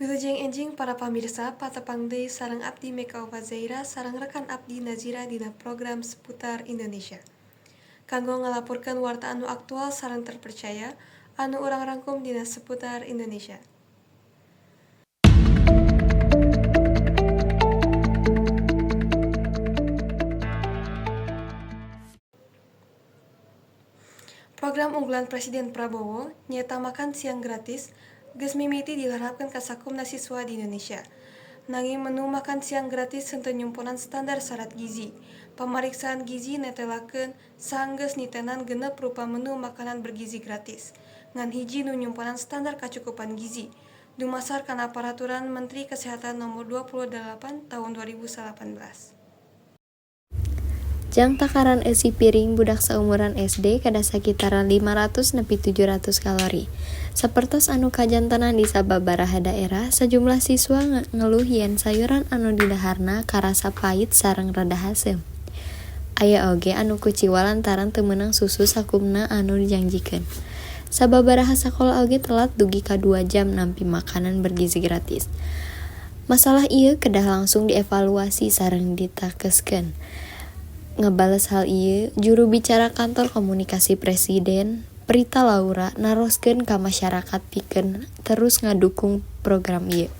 Wilujeng enjing para pamirsa, patepang deui sareng abdi Meka Ova Zaira sareng rekan abdi Nazira dina program Seputar Indonesia. Kanggo ngalaporkeun warta anu aktual sareng terpercaya anu urang rangkum dina Seputar Indonesia. Program unggulan Presiden Prabowo nyaeta makan siang gratis geus mimiti dilarapkeun ka sakumna siswa di Indonesia. Nanging menu makan siang gratis henteu nyumponan standar sarat gizi. Pamariksaan gizi netelakeun sanggeus nitenan 6 rupa menu makanan bergizi gratis. Ngan hiji nu nyumponan standar kacukupan gizi. Dumasar kana Peraturan Menteri Kesehatan Nomor 28 Tahun 2018. Jang takaran eusi piring budak saumuran SD kedah sakitaran 500 nepi 700 kalori. Sapertos anu kajantenan di sababaraha daerah, sajumlah siswa ngeluh yen sayuran anu didaharna karasa pait sareng rada haseum. Aya oge anu kuciwa lantaran teu meunang susu sakumna anu dijangjikeun. Sababaraha sakola oge telat dugi ka 2 jam nampi makanan bergizi gratis. Masalah ieu kedah langsung dievaluasi sareng ditakeskeun. Ngabales hal ieu, juru bicara Kantor Komunikasi Presiden Prita Laura naroskeun ka masyarakat pikeun terus ngadukung program ieu.